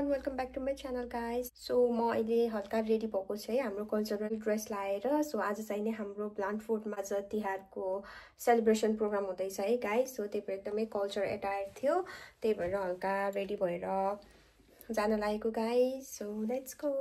everyone, welcome back to my channel guys. So म अहिले हल्का रेडी भएको छु है हाम्रो कल्चरल ड्रेस लाएर. सो आज चाहिँ नि हाम्रो ब्लान्टफोर्डमा ज तिहारको सेलिब्रेसन प्रोग्राम हुँदैछ है गाइस. सो त्यही भएर एकदमै कल्चर एटायर थियो, त्यही भएर हल्का रेडी भएर जान लागेको guys. So let's go.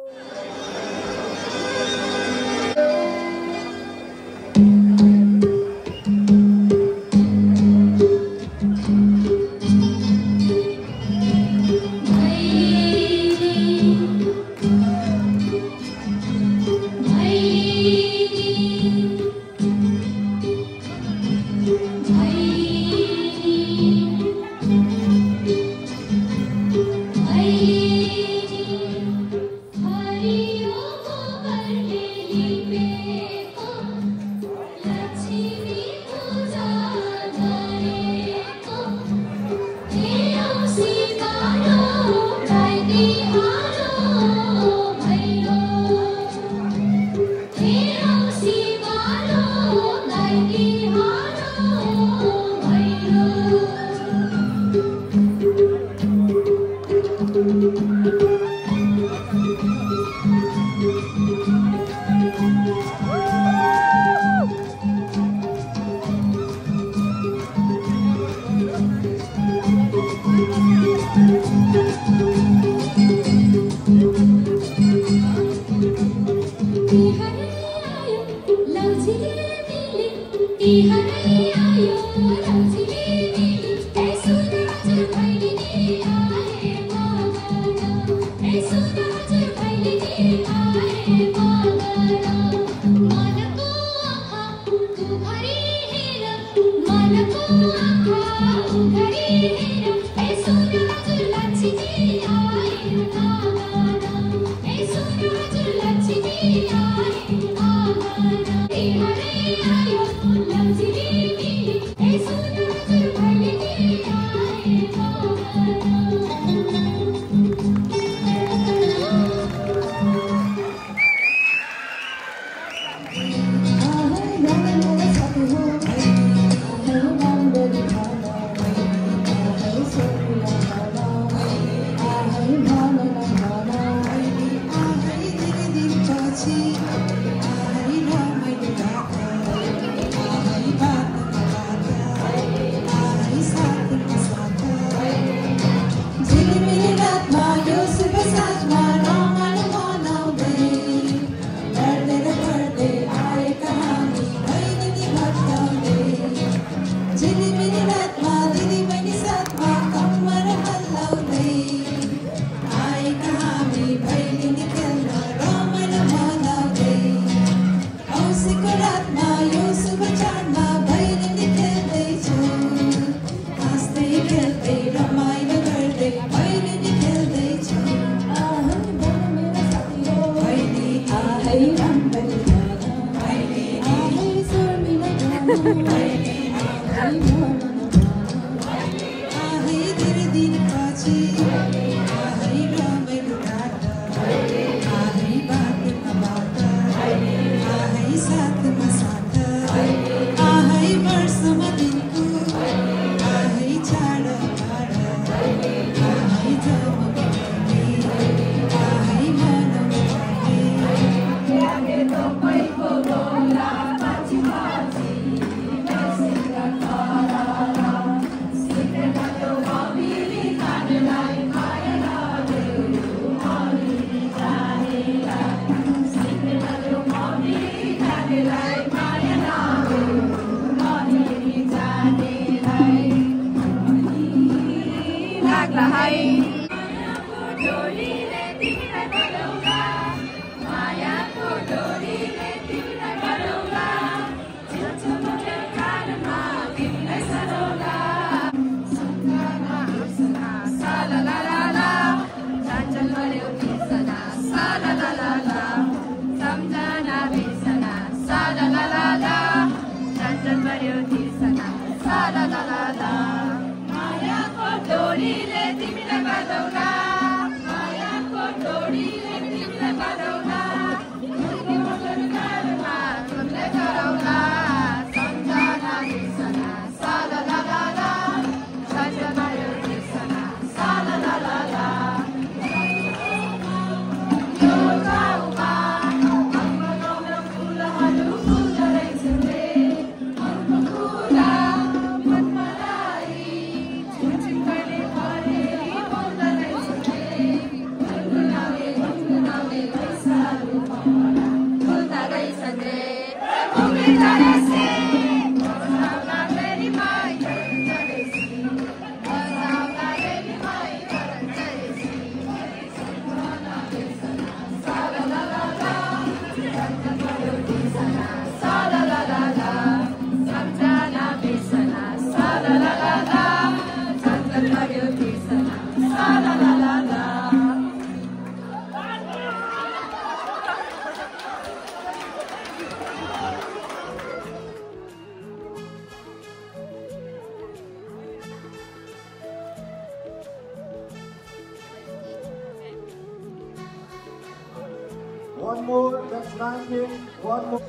One more. That's 19. One more.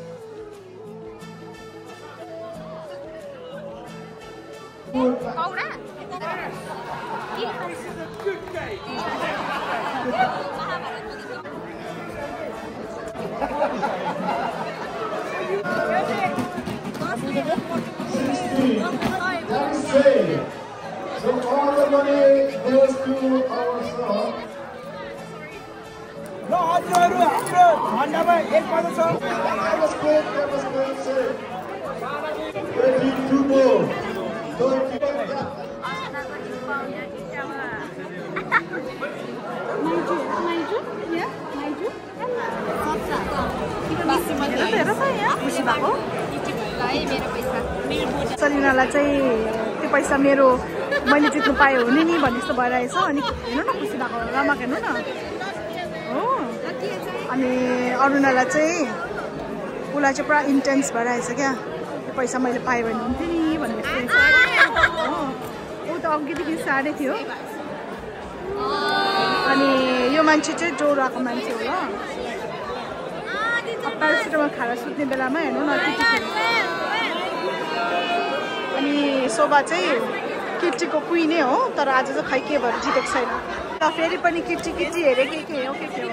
So all the money goes to our son. No, That was great, sir. 32 more. Don't forget that. सलिनालाई चाहिँ त्यो पैसा मेरो मैले जित्नु पाएँ हुने नि भन्ने जस्तो भइरहेछ अनि हेर्नु न खुसी भएको रमाक हेर्नु न हो अनि अरुणालाई चाहिँ उसलाई चाहिँ पुरा इन्टेन्स भइरहेछ क्या त्यो पैसा मैले पाएँ भने हुन्थ्यो नि भन्ने ऊ त अघिदेखि साह्रै थियो अनि यो मान्छे चाहिँ जोराको मान्छे हो ल प्यारासिटामोल खाएर सुत्ने बेलामा हेर्नु न अनि शोभा चाहिँ किर्चीको क्विनै हो तर आज चाहिँ खै के भएर जितेको छैन र फेरि पनि किर्ची हेरे के हो के हो